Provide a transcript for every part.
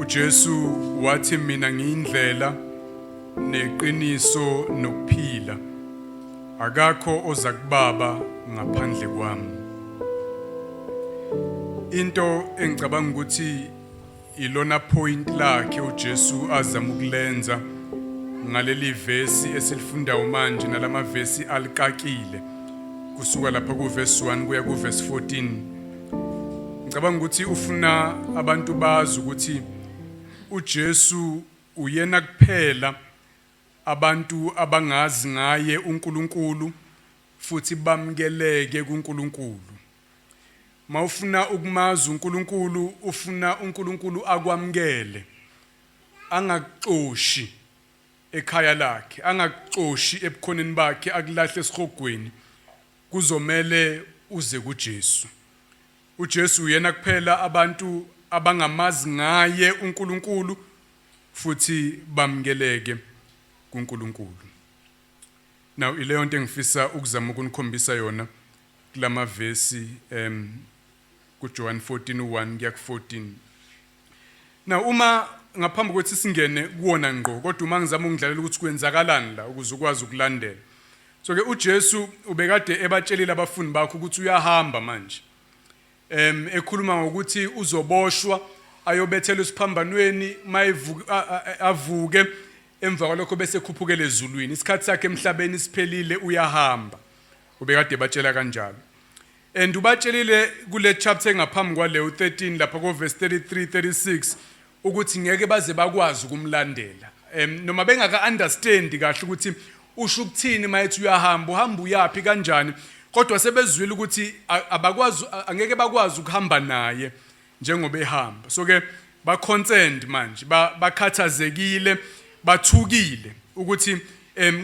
UJesu wathi mina ngiyindlela neqiniso nokuphila. Akakho oza kubaba ngaphandle kwami. Into engicabanga ukuthi ilona point lakhe uJesu azama ukulenza ngaleli vesi esilifundayo manje nalamavesi alikakile kusuka lapha kuvesi 1 kuya kuvesi 14. Ngicabanga ukuthi ufuna abantu bazi ukuthi uJesu uyena kuphela abantu abangazi ngaye uNkulunkulu futhi bamkeleke kuNkulunkulu. Mawufuna ukumazi uNkulunkulu, ufuna uNkulunkulu akwamukele, angakuxoshi ekhaya lakhe, angakuxoshi ebukhoneni bakhe, akulahle esihogweni, kuzomele uze kuJesu. UJesu uyena kuphela abantu abangamazi ngaye uNkulunkulu futhi bamukeleke kuNkulunkulu. Now ileyo nto engifisa ukuzama ukunikhombisa yona kulamavesi kuJohn 14 u1 kuya ku14. Now uma ngaphambi kokuthi singene kuwona ngqo, kodwa uma ngizama ukungidlalela ukuthi kwenzakalani la ukuze ukwazi ukulandela. So ke uJesu ubekade ebatshelile abafundi bakhe ukuthi uyahamba manje. Ekhuluma ngokuthi uzoboshwa ayobethelwa esiphambanweni mayevuka avuke emva kwalokho bese khuphukela ezulwini. Isikhathi sakhe emhlabeni siphelile, uyahamba. Ubekade batshela kanjalo. And ubatshelile kule chapter engaphambi kwaleyo 13 lapha ko verse 33 36 ukuthi ngeke baze bakwazi ukumlandela. Noma bengaka understand kahle ukuthi usho ukuthini mayethi uyahamba, uhamba uyapi kanjani, kodwa sebezwile ukuthi abakwazi, angeke bakwazi ukuhamba naye njengoba ehamba. So ke ba concerned manje, bakhathazekile, bathukile ukuthi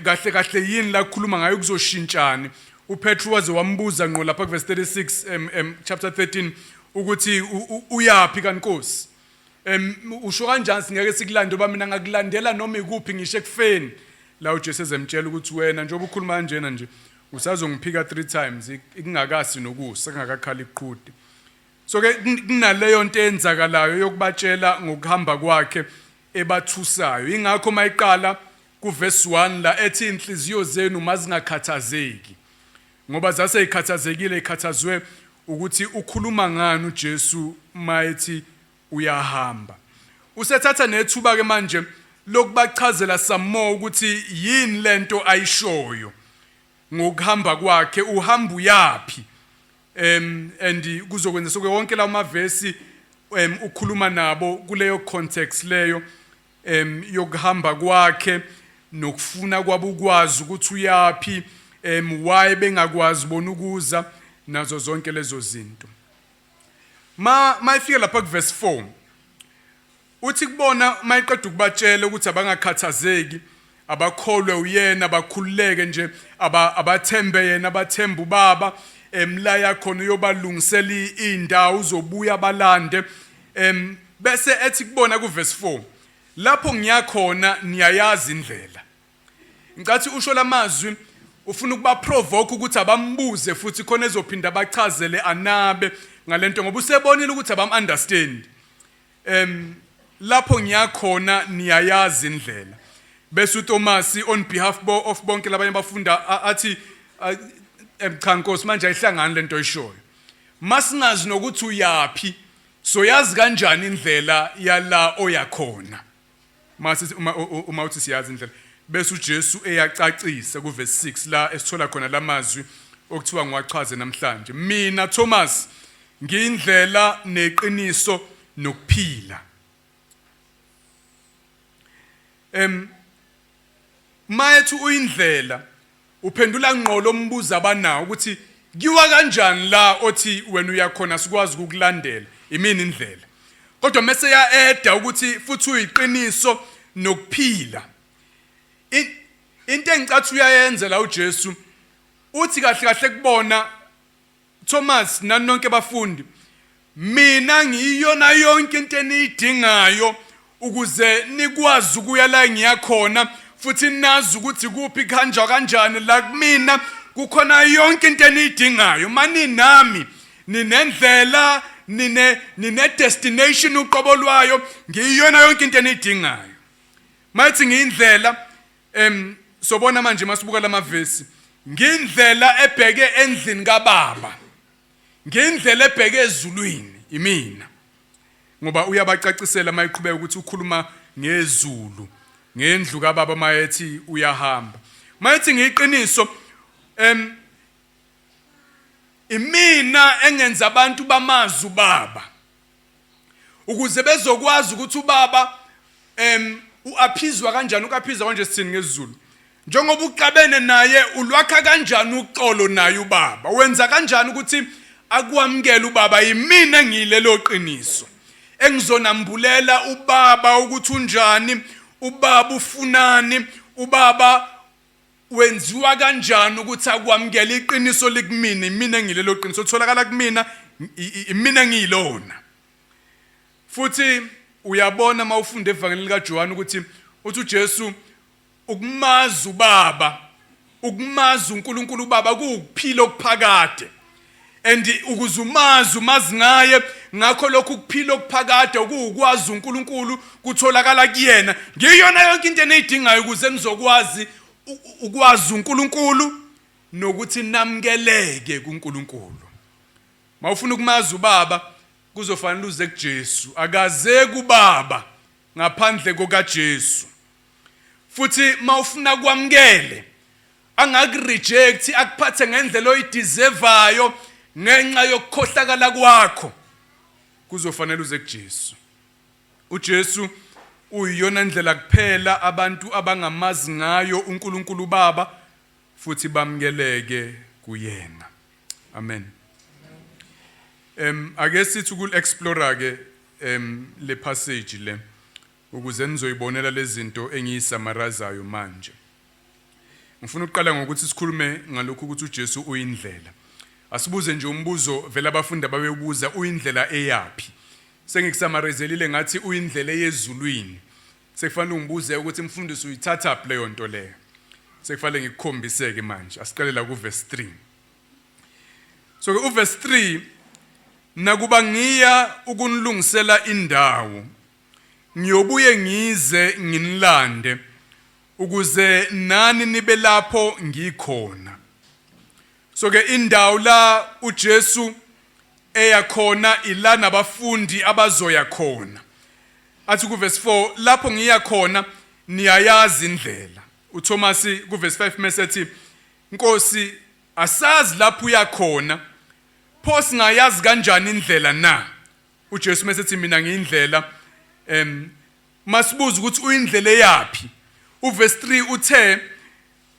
kahle kahle yini la kukhuluma ngayo, kuzoshintshani. uPetru waze wambuza ngqo lapha kuverse 36 chapter 13 ukuthi uyapi kankosi, usho kanjani singeke sikulande, oba mina ngakulandela noma ikuphi ngisho ekufeni. La uJesu ezemtshela ukuthi wena njengoba ukhuluma kanjena nje usazongiphika 3 times ikungakasi nokusa kungakakhali iqhude. So ke kunaleyo nto eyenzakalayo yokubatshela ngokuhamba kwakhe ebathusayo. Ingakho mayiqala kuverse 1 la ethi inhliziyo zenu mazingakhathazeki, ngoba zase ikhathazekile, ikhathazwe ukuthi ukhuluma ngani uJesu mayethi uyahamba. Usethatha nethuba ke manje lokubachazela some more ukuthi yini lento ayishoyo ngokuhamba kwakhe, uhamba uyapi, and kuzokwenza soke wonke lawo mavesi ukhuluma nabo kuleyo context leyo yokuhamba kwakhe nokufuna kwabo ukwazi ukuthi uyapi, why bengakwazi bona ukuza nazo zonke lezo zinto. Ma mayifika lapha kuverse 4 uthi kubona mayiqeda ukubatshela ukuthi abangakhathazeki, abakholwe uyena, abakhululeke nje, abathembe yena, abathembe ubaba, emlaya khona uyobalungisela indawo, uzobuya balande. Bese ethi kubona kuverse 4, lapho ngiyakhona niyayazi indlela. Ngicathi usho lamazwi ufuna ukuba provoke ukuthi abambuze futhi khona ezophinda bachazele anabe ngalento, ngoba usebonile ukuthi abam understand. Lapho ngiyakhona niyayazi indlela. Bese uThomas on behalf of bonke labanye abafunda athi cha Nkosi, manje ayihlangani lento oyishoyo. Masingazi nokuthi uyapi, soyazi kanjani indlela yala oyakhona? Mase uma uthi siyazi indlela, bese uJesu eyacacisa kuverse 6 la esithola khona lamazwi okuthiwa ngiwachaze namhlanje. Mina Thomas ngiyindlela neqiniso nokuphila. Mayethi uyindlela uphendula ngqo lombuzo abanawo ukuthi kuyiwa kanjani la othi wena uyakhona sikwazi ukukulandela, imini indlela. Kodwa mase ya-eda ukuthi futhi uyiqiniso nokuphila. Into engicathi uyayenza la uJesu uthi kahle kahle kubona Thomas nani nonke bafundi, mina ngiyiyona yonke into eniyidingayo ukuze nikwazi ukuya la ngiyakhona, futhi nazi ukuthi kuphi, kuhanjwa kanjani. La kumina kukhona yonke into eniyidingayo. Mani nami ninendlela, Nine destination uqobo lwayo, ngiyiyona yonke into enidingayo. Mayithi ngiyindlela, sobona manje masibuka lamavesi, ngindlela ebheke endlini kaBaba, ngindlela ebheke ezulwini imina. Ngoba uyabacacisela mayiqhubeka ukuthi ukhuluma ngezulu, ngendlu kaBaba, mayethi uyahamba. Mayethi ngiyiqiniso, imina engenza abantu bamazi uBaba, ukuze bezokwazi ukuthi uBaba uaphizwa kanjani. Ukaphizwa kanje sithini ngesiZulu? Njengoba uxabene naye, ulwakha kanjani uxolo naye uBaba? Wenza kanjani ukuthi akwamukele uBaba? Yimina engiyilelo qiniso engizonambulela uBaba ukuthi unjani uBaba, ufunani uBaba, wenziwa kanjani ukuthi akwamukele. Iqiniso likumina, imina engilelo qiniso, tholakala kumina, imina engiyilona. Futhi uyabona mawufunda evangeli likaJohn ukuthi uthi uJesu ukumazi uBaba, ukumazi uNkulunkulu uBaba, kuwukuphila okuphakade, and ukuze umazi, umazi ngaye. Ngakho lokhu ukuphila okuphakade okuwukwazi uNkulunkulu kutholakala kuyena. Ngiyona yonke into eniyidingayo ukuze nizokwazi ukwazi uNkulunkulu nokuthi namukeleke kuNkulunkulu. Mawufuna ukumazi uBaba, kuzofanele uze kuJesu. Akaze kuBaba ngaphandle kukaJesu. Futhi mawufuna kwamukele, angakureject, akuphathe ngendlela oyideservayo ngenxa yokukhohlakala kwakho, kuzofanele uze kuJesu. UJesu uyiyona ndlela kuphela abantu abangamazi ngayo uNkulunkulu uBaba futhi bamukeleke kuyena. Amen. Ake sithi ukul explore ke le passage le, ukuze nizoyibonela lezi zinto engiyisummarizayo manje. Ngifuna ukuqala ngokuthi sikhulume ngalokhu ukuthi uJesu uyindlela. Asibuze nje umbuzo vele abafundi ababewubuza: uyindlela eyapi? Sengikusummarizelile ngathi uyindlela eyezulwini. Sekufanele ungibuze ukuthi, "Mfundisi, uyithatha phi leyo nto leyo?" Sekufanele ngikukhombise ke manje. Asiqale la ku verse 3. So ke uverse 3: "Nakuba ngiya ukunilungisela indawo, ngiyobuye ngize nginilande, ukuze nani nibe lapho ngikhona." So ke indawo la uJesu eya khona ila nabafundi abazoya khona. Athi kuverse 4, "Lapho ngiya khona niyayazi indlela." uThomas kuverse 5 mesethi, "Nkosi, asazi lapho uya khona, pho singayazi kanjani indlela na?" UJesu mesethi, "Mina ngiyindlela." Masibuza ukuthi uyindlela eyapi? Uverse 3 uthe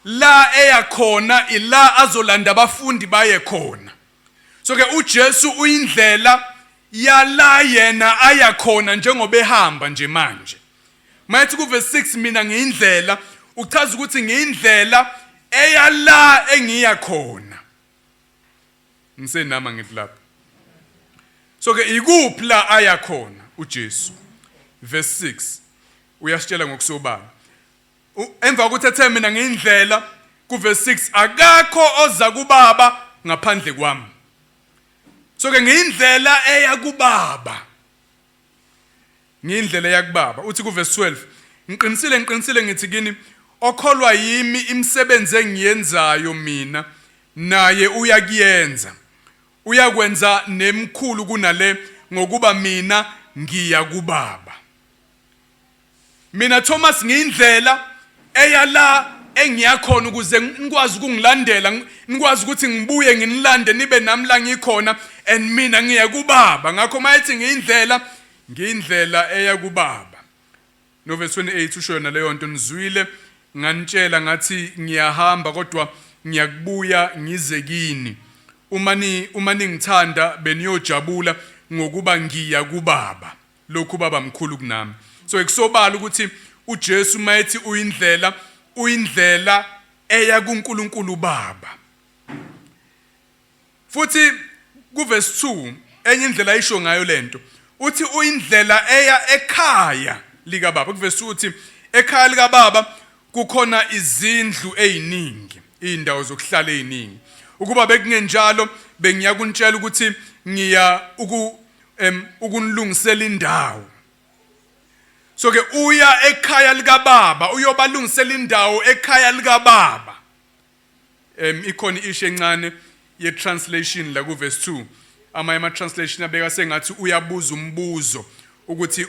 la eya khona ila azolanda abafundi baye khona. So ke uJesu uyindlela yala yena aya khona njengoba ehamba nje manje. Mayethi kuverse 6, "Mina ngiyindlela," uchaza ukuthi ngiyindlela eya la engiya khona. Ngisenama ngithi lapha. So ke ikuphi la aya khona uJesu? Verse 6 uyasitshela ngokusobala. Emva kokuthi ethe, "Mina ngiyindlela," kuverse 6, "Akakho oza kuBaba ngaphandle kwami." So ke ngiyindlela eya kuBaba, ngiyindlela eya kuBaba. Uthi kuverse 12, "Ngiqinisile, ngiqinisile ngithi kini, okholwa yimi, imisebenzi engiyenzayo mina naye uyakuyenza, uyakwenza nemkhulu kunale, ngokuba mina ngiya kuBaba." Mina Thomas ngiyindlela eya la engiyakhona, ukuze nikwazi ukungilandela, nikwazi ukuthi ngibuye nginilande, nibe nami la ngikhona, and mina ngiya kuBaba. Ngakho mayethi ngiyindlela, ngiyindlela eya kuBaba. No verse 28 usho yona leyo nto: "Nizwile nganitshela ngathi, ngiyahamba kodwa ngiyakubuya ngize kini. Uma ningithanda, beniyojabula ngokuba ngiya kuBaba. Lokhu Baba mkhulu kunami." So ekusobala ukuthi uJesu mayethi uyindlela, uyindlela eya kuNkulunkulu uBaba. Futhi kuverse 2 enye indlela ayisho ngayo lento, uthi uyindlela eya ekhaya likaBaba. Kuverse 2 uthi, "Ekhaya likaBaba kukhona izindlu eziningi, indawo zokuhlala eziningi. Ukuba bekungenjalo, bengiyakunitshela ukuthi ngiya uku ukunilungisela indawo. So ke uya ekhaya likaBaba, uyobalungisela indawo ekhaya likaBaba. Ikhona i-issue encane ye translation la ku verse 2. Amanye ama translation abeka sengathi uyabuza umbuzo ukuthi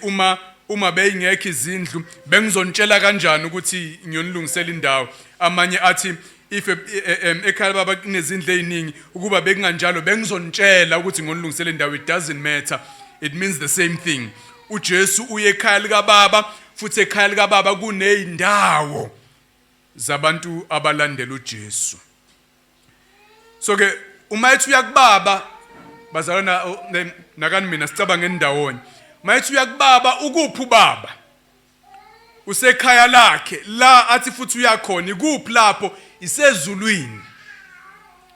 uma beyingekho izindlu, bengizontshela kanjani ukuthi ngiyonilungisela indawo? Amanye athi if ekhaya baba kunezindlu eziningi, ukuba bekunganjalo bengizontshela ukuthi ngonilungisela indawo. It doesn't matter, it means the same thing. UJesu uye ekhaya likaBaba, futhi ekhaya likaBaba kuneyindawo zabantu abalandela uJesu. So ke uma ethi uyakubaba, bazalwana, nakani mina sicabanga endawonye, mayethi uyakubaba, ukuphi uBaba? Usekhaya lakhe la athi futhi uyakhona. Ikuphi lapho? Isezulwini,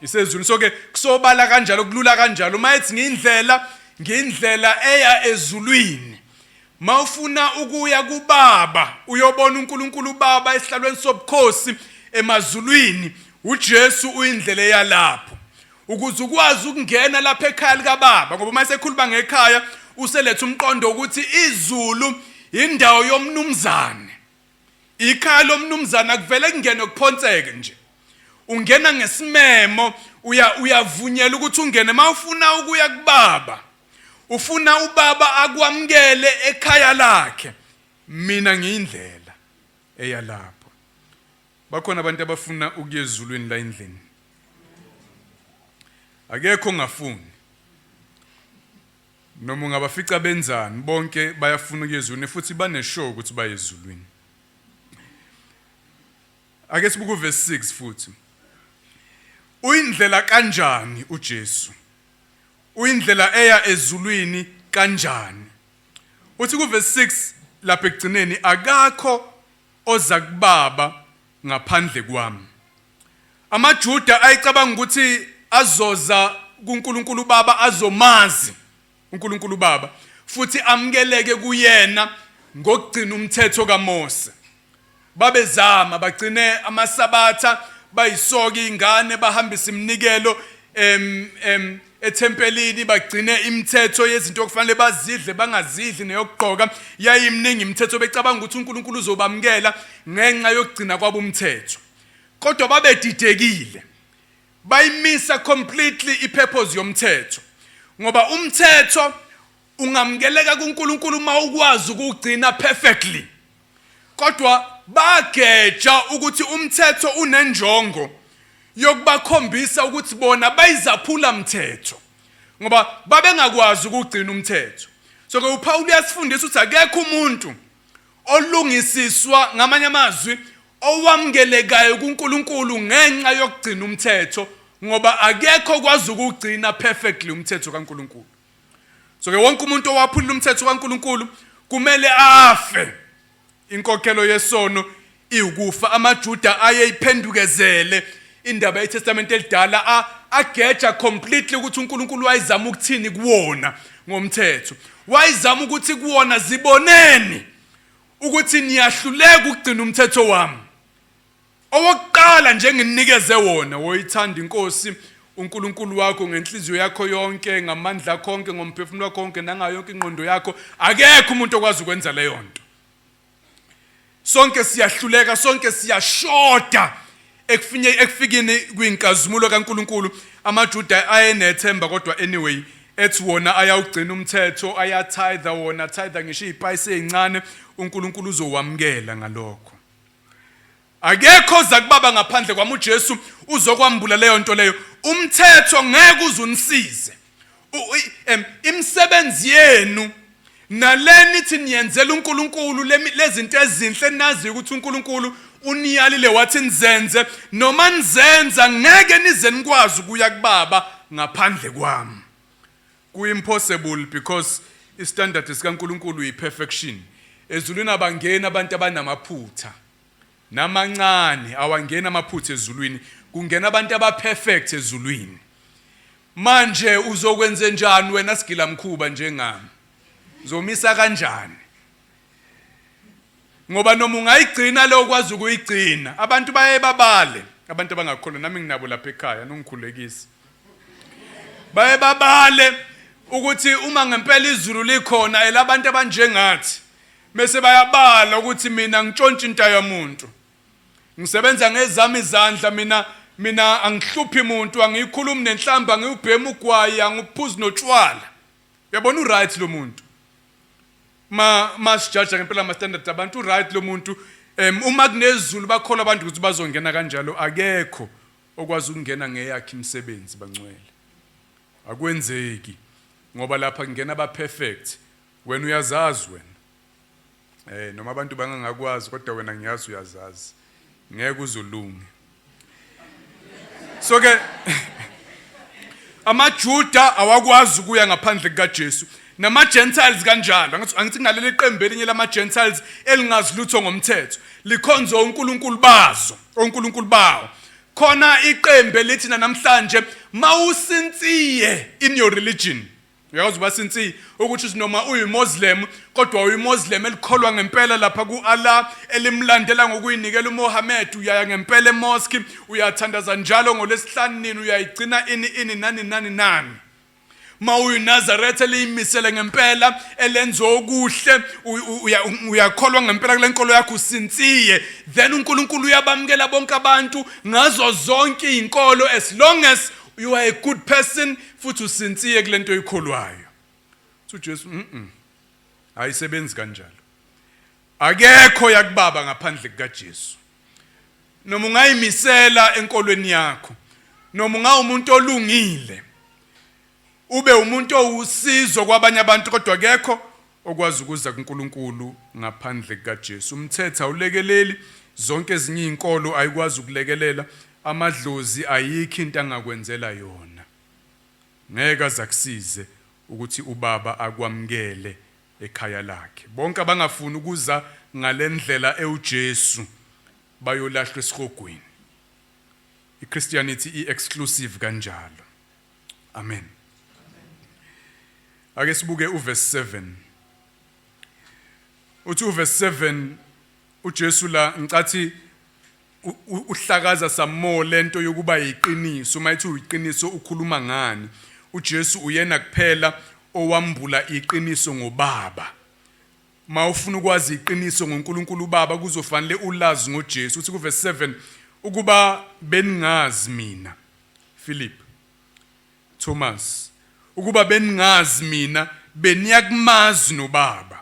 isezulwini. So ke kusobala kanjalo, kulula kanjalo. Uma ethi ngindlela, ngindlela eya ezulwini. Mawufuna ukuya kuBaba, uyobona uNkulunkulu uBaba esihlalweni sobukhosi emazulwini, uJesu uyindlela eyalapho ukuze ukwazi ukungena lapha ekhaya likaBaba. Ngoba uma esekhuluma ngekhaya, useletha umqondo ukuthi izulu indawo yomnumzane, ikhaya lomnumzane. Akuvele kungene kuphonseke nje, ungena ngesimemo, uya uyavunyelwa ukuthi ungene. Mawufuna ukuya kubaba, ufuna ubaba akwamukele ekhaya lakhe, mina ngiyindlela eya lapho. Bakhona abantu abafuna ukuya ezulwini la endlini? Akekho ongafuni. Noma ungabafica benzani, bonke bayafuna ukuya ezulwini futhi banesure ukuthi baye ezulwini. Ake sibuke uverse 6 futhi. Uyindlela kanjani uJesu? Uyindlela eya ezulwini kanjani? Uthi kuverse 6 lapha ekugcineni, akakho oza kubaba ngaphandle kwami. AmaJuda ayicabanga ukuthi azoza kuNkulunkulu uBaba, azomazi uNkulunkulu uBaba futhi amukeleke kuyena ngokugcina umthetho kaMose. Babezama bagcine amasabatha, bayisoka ingane, bahambisa iminikelo em em ethempelini, bagcine imithetho yezinto okufanele bazidle, bangazidli, neyokugqoka. Yayiminingi imithetho, becabanga ukuthi uNkulunkulu uzobamukela ngenxa yokugcina kwabo umthetho. Kodwa babedidekile, bayimisa completely ipurpose yomthetho, ngoba umthetho ungamukeleka kuNkulunkulu uma ukwazi ukugcina perfectly. Kodwa bageja ukuthi umthetho unenjongo yokubakhombisa ukuthi bona bayizaphula mthetho, ngoba babengakwazi ukugcina umthetho. So ke uPaul uyasifundisa ukuthi akekho umuntu olungisiswa, ngamanye amazwi owamukelekayo kuNkulunkulu, ngenxa yokugcina umthetho, ngoba akekho okwazi ukugcina perfectly umthetho kaNkulunkulu. So ke wonke umuntu owaphulile umthetho kaNkulunkulu kumele afe. Inkokhelo yesono iwukufa. AmaJuda ayeyiphendukezele indaba yeTestament elidala, ageja completely ukuthi uNkulunkulu wayezama ukuthini kuwona ngomthetho. Wayezama ukuthi kuwona, ziboneni ukuthi niyahluleka ukugcina umthetho wami owokuqala nje nginikeze wona, woyithanda iNkosi uNkulunkulu wakho ngenhliziyo yakho yonke, ngamandla akho onke, ngomphefumulo wakho wonke, nangayo yonke ingqondo yakho. Akekho umuntu okwazi ukwenza leyo nto. Sonke siyahluleka, sonke siyashoda ekufinye ekufikeni kwinkazimulo kaNkulunkulu. AmaJuda ayenethemba kodwa anyway, ethi wona ayawugcina umthetho, ayatithe wona, tithe ngisho izipayisi ezincane, uNkulunkulu uzowamukela ngalokho. Akekho oza kubaba ngaphandle kwami. UJesu uzokwambula leyo nto leyo. Umthetho ngeke uzunisize. Imisebenzi yenu naleni ithi niyenzela uNkulunkulu lezinto ezinhle nazi ukuthi uNkulunkulu uniyalile wathi nizenze, noma nizenza, ngeke nize nikwazi ukuya kubaba ngaphandle kwami. Ku-impossible, because istandard sikaNkulunkulu yi-perfection. Ezulwini abangeni abantu abanamaphutha namancane, awangeni amaphutha ezulwini, kungena abantu abaperfect ezulwini. Manje uzokwenze njani wena sigila mkhuba njengami? Uzomisa kanjani? Ngoba noma ungayigcina lo okwazi ukuyigcina, abantu baye babale, abantu abangakholwa, nami nginabo lapha ekhaya, nongikhulekisa, baye babale. Ukuthi uma ngempela izulu likhona elabantu abanjengathi, bese bayabala ukuthi mina ngitshontsha into yomuntu. Ngisebenza ngezami izandla mina, mina angihluphi muntu, angiyikhulumi nenhlamba, angiwubhemi ugwayi, angiphuzi notshwala. Uyabona, uright lo muntu. Ma masijaja ngempela ama standard abantu, uright lo muntu. Uma kunezulu bakholwa abantu ukuthi bazongena kanjalo, akekho okwazi ukungena ngeyakhe imisebenzi, bangcwele. Akwenzeki ngoba lapha kungena aba perfect. Wena uyazazi wena. Noma abantu bangangakwazi, kodwa wena ngiyazi uyazazi. Ngeke uzulunge. So ke amaJuda awakwazi ukuya ngaphandle kukaJesu, nama Gentiles kanjalo. Angithi kunaleli qembu elinye lama Gentiles elingazi lutho ngomthetho, likhonza onkulunkulu bazo, onkulunkulu bawo. Khona iqembu elithi namhlanje mawusincere in your religion, uyakwazi uba sincere ukuthi noma uyiMuslim, kodwa uyiMuslim elikholwa ngempela lapha ku-Allah, elimlandela ngokuyinikela uMohammed, uyaya ngempela emosque, uyathandaza njalo ngolesihlanu nini, uyayigcina ini ini nani nani nani. Ma uyiNazaretha eliyimisele ngempela, elenza okuhle, uyakholwa ngempela kule nkolo yakho, usincere, then uNkulunkulu uyabamukela bonke abantu ngazo zonke izinkolo, as long as you are a good person futhi usincere kule nto oyikholwayo. Uthi uJesu, ayisebenzi kanjalo. Akekho yakubaba ngaphandle kukaJesu. Noma ungayimisela enkolweni yakho, noma ungawumuntu olungile, ube umuntu owusizo kwabanye abantu, kodwa akekho okwazi ukuza kuNkulunkulu ngaphandle kukaJesu. Umthetho awulekeleli, zonke ezinye izinkolo ayikwazi ukulekelela, amadlozi ayikho into angakwenzela yona. Ngeke aze akusize ukuthi ubaba akwamukele ekhaya lakhe. Bonke abangafuni ukuza ngalendlela ewuJesu bayolahlwa esihogweni. IChristianity i-exclusive kanjalo. Amen. Ake sibuke uverse 7. Uthi uverse 7, uJesu la ngicathi uhlakaza some more lento yokuba yiqiniso. Uma ethi uyiqiniso, ukhuluma ngani? UJesu uyena kuphela owambula iqiniso ngobaba. Mawufuna ukwazi iqiniso ngoNkulunkulu uBaba, kuzofanele ulazi ngoJesu. Uthi kuverse 7, "Ukuba beningazi mina, Philip, Thomas, ukuba beningazi mina, beniyakumazi noBaba.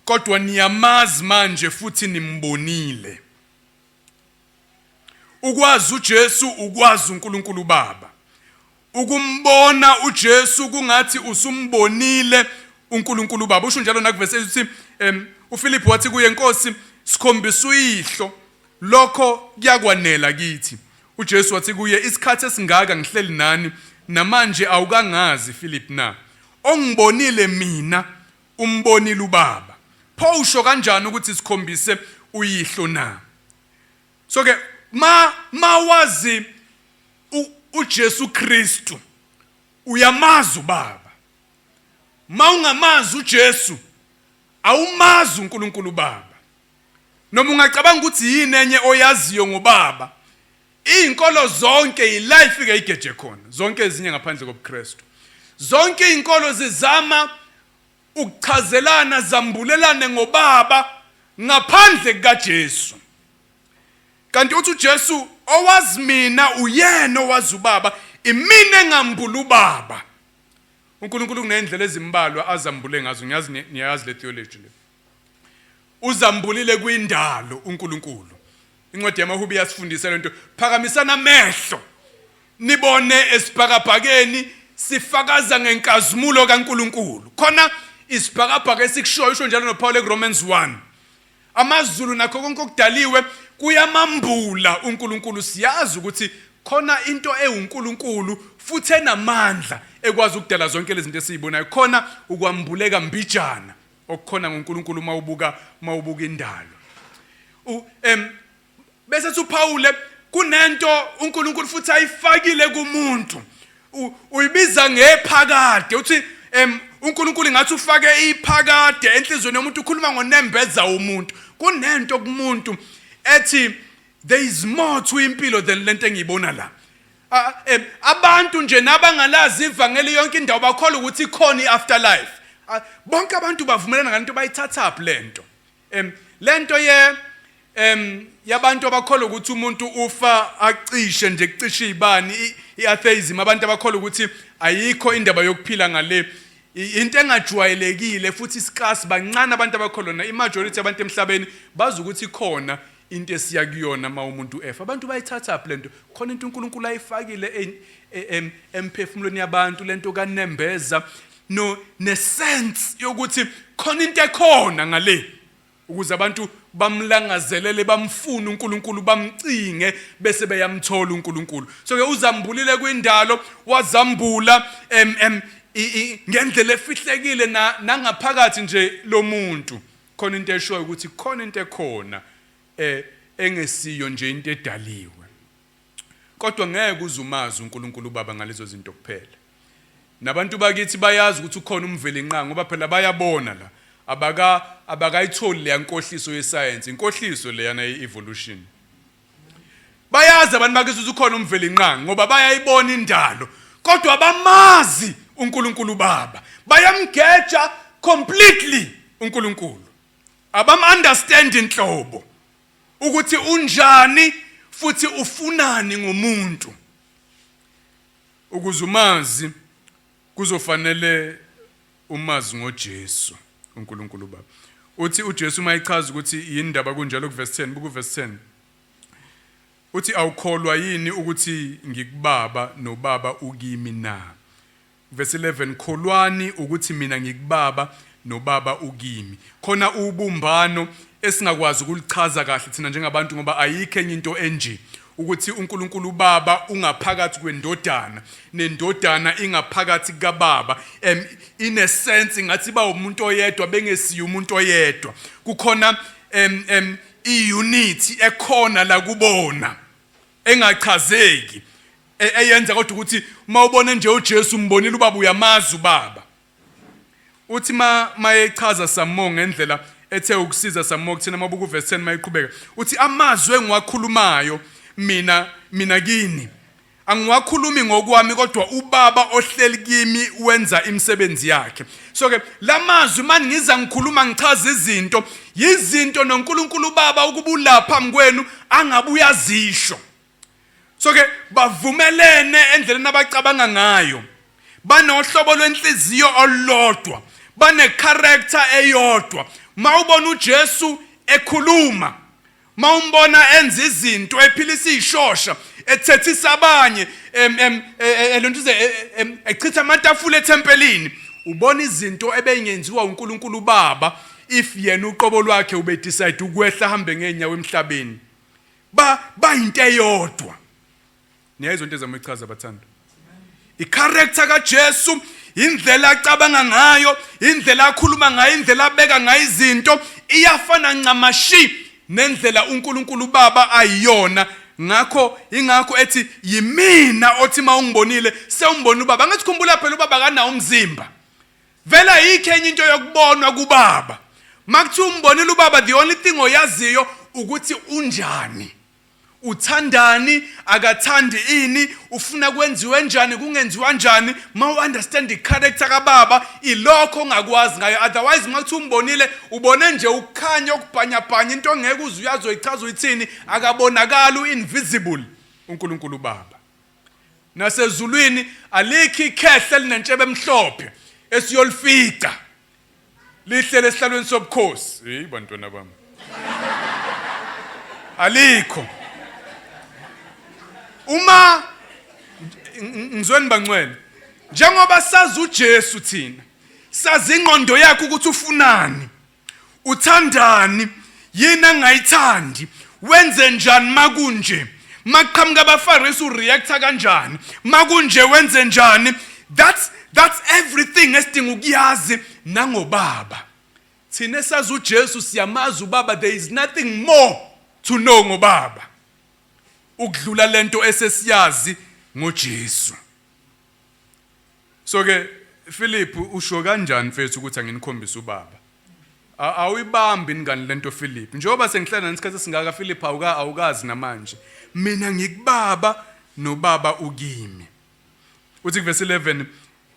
Kodwa niyamazi manje futhi nimbonile." Ukwazi uJesu ukwazi uNkulunkulu uBaba. Ukumbona uJesu kungathi usumbonile uNkulunkulu uBaba. Usho njalo nakuvese uthi uPhilip wathi kuye, "Nkosi, sikhombisa uyihlo, lokho kuyakwanela kithi." UJesu wathi kuye, "Isikhathi esingaka ngihleli nani, namanje awukangazi, Philip, na? Ongibonile mina umbonile uBaba. Pho usho kanjani ukuthi sikhombise uyihlo na?" So ke mawazi uJesu Kristu, uyamazi uBaba. Mawungamazi uJesu, awumazi uNkulunkulu uBaba. Noma ungacabanga ukuthi yini enye oyaziyo ngobaba, izinkolo zonke yila ifike igeje khona, zonke ezinye ngaphandle kobuKristu. Zonke izinkolo zizama ukuchazelana, zambulelane ngobaba ngaphandle kukaJesu. Kanti uthi uJesu, "Owazi mina uyena owazi ubaba, imina engambula ubaba." UNkulunkulu kunendlela ezimbalwa azambule ngazo. Ngiyazi niyayazi le theology le. Uzambulile kwindalo uNkulunkulu. Incwadi yamaHubi iyasifundisa lento: "Phakamisana amehlo nibone esibhakabhakeni, sifakaza ngenkazimulo kaNkulunkulu." Khona isibhakabhaka esikushoyo. Usho njalo noPaul eRomans 1, amazulu nakho konke okudaliwe kuyamambula uNkulunkulu. Siyazi ukuthi khona into ewuNkulunkulu futhi enamandla ekwazi ukudala zonke lezi zinto esizibonayo. Khona ukwambuleka mbijana okukhona ngoNkulunkulu uma ubuka indalo. Bese uPaul kunento uNkulunkulu futhi ayifakile kumuntu, uyibiza ngephakade. Uthi uNkulunkulu ngathi ufake iphakade enhliziyweni yomuntu. Ukhuluma ngonembeza womuntu. Kunento kumuntu ethi there is more to impilo than lento engiyibona la. Abantu nje nabangalazi ivangeli yonke indawo bakholwa ukuthi ikhona i-afterlife. Bonke abantu bavumelana ngalento. Bayithathaphi lento? Lento ye yabantu abakholwa ukuthi umuntu ufa acishe nje, kucishe izibani, i-atheism, abantu abakholwa ukuthi ayikho indaba yokuphila ngale, into engajwayelekile futhi isikasi, bancane abantu abakholwa na. I-majority yabantu emhlabeni bazi ukuthi ikhona into esiya kuyona uma umuntu efa. Abantu bayithatha lento? Khona into uNkulunkulu ayifakile emphefumulweni yabantu, lento kanembeza no nesense yokuthi khona into ekhona ngale, ukuze abantu bamlangazelele, bamfune uNkulunkulu, bamcinge, bese beyamthola uNkulunkulu. So ke uzambulile kwindalo, wazambula em em ngendlela efihlekile na nangaphakathi nje lomuntu. Khona into eshoyo ukuthi khona into ekhona engesiyo nje into edaliwe. Kodwa ngeke uzumazi uNkulunkulu uBaba ngalezo zinto kuphela. Nabantu bakithi bayazi ukuthi ukhona uMvelinqangi, ngoba phela bayabona la, abakayitholi leya nkohliso yesayensi, inkohliso leyana ye-evolution. Bayazi abantu bakithi ukuthi ukhona uMvelinqangi ngoba bayayibona indalo, kodwa bamazi uNkulunkulu Baba, bayamgeja completely uNkulunkulu, abam-understand inhlobo ukuthi unjani futhi ufunani ngomuntu. Ukuze umazi, kuzofanele umazi ngoJesu uNkulunkulu Baba. Uthi uJesu uma echaza ukuthi yini indaba kunjalo, kuverse 10, buku verse 10, uthi, "Awukholwa yini ukuthi ngikubaba noBaba ukimi na?" Verse 11, "Kholwani ukuthi mina ngikubaba noBaba ukimi." Khona ubumbano esingakwazi ukulichaza kahle thina njengabantu, ngoba ayikho enye into enje ukuthi uNkulunkulu uBaba ungaphakathi kwendodana, nendodana ingaphakathi kaBaba. In a sense ngathi ba umuntu oyedwa bengesiyo umuntu oyedwa. Kukhona em em i-unity ekhona la kubona engachazeki, eyenza kodwa ukuthi uma ubone nje uJesu, umbonile uBaba, uyamazi uBaba. Uthi ma mayechaza some more ngendlela ethe ukusiza some more kuthina, mabuka uverse 10, mayiqhubeka uthi, "Amazwi engiwakhulumayo mina kini angiwakhulumi ngokwami, kodwa uBaba ohleli kimi wenza imisebenzi yakhe." So ke lamazwi manje ngiza ngikhuluma, ngichaza izinto, yizinto noNkulunkulu uBaba ukubulapha phambi kwenu angabuya azisho. So ke bavumelene endleleni abacabanga ngayo, banohlobo lwenhliziyo olulodwa, bane character eyodwa. Mawubona uJesu ekhuluma, mawumbona enza izinto, ephilisa ishosha, ethethisa abanye, em em lontuze, echitha amatafula ethempelini, ubona izinto ebeyingenziwa uNkulunkulu uBaba if yena uqobo lwakhe ube decide ukwehla, hambe ngezinyawo emhlabeni. Ba bayinto eyodwa. Niyayizwa into ezama ichaza, bathanda? I-character kaJesu, indlela acabanga ngayo, indlela akhuluma ngayo, indlela abeka ngayo izinto, iyafana ncamashi nendlela uNkulunkulu uBaba ayiyona. Ngakho ingakho ethi, "Yimina othi mawungibonile sewumbona uBaba." Angithi khumbula phela, uBaba kanawo umzimba vele, ayikho enye into yokubonwa kubaba. Makuthiwa umbonile uBaba, the only thing oyaziyo ukuthi unjani, uthandani, akathandi ini, ufuna kwenziwe njani, kungenziwa njani. Ma u-understand i-character kababa, ilokho ongakwazi ngayo. Otherwise uma kuthiwa umbonile, ubone nje ukukhanya okubhanyabhanya, into ongeke uze uyazoyichaza uyithini. Akabonakali, u-invisible uNkulunkulu uBaba. Nasezulwini alikho ikhehle elinentshebe emhlophe esiyolifica lihlele esihlalweni sobukhosi. Hey bantwana bami, alikho. Uma ngizweni bangcwele, njengoba sazi uJesu thina, sazi ingqondo yakhe ukuthi ufunani, uthandani, yini angayithandi, wenze njani makunje, maqhamuka abaFarisi ureacta kanjani, makunje wenze njani. That's everything esidinga ukuyazi nangobaba. Thina esazi uJesu siyamazi uBaba. There is nothing more to know ngobaba ukudlula lento esesiyazi ngoJesu. So ke Philip, usho kanjani mfethu ukuthi anginikhombise uBaba? Awuyibambi ingane lento, Philip. Njengoba sengihlala nesikhathi esingaka, Philip, awukazi namanje mina ngikubaba. noBaba ukimi. Uthi kuvesi 11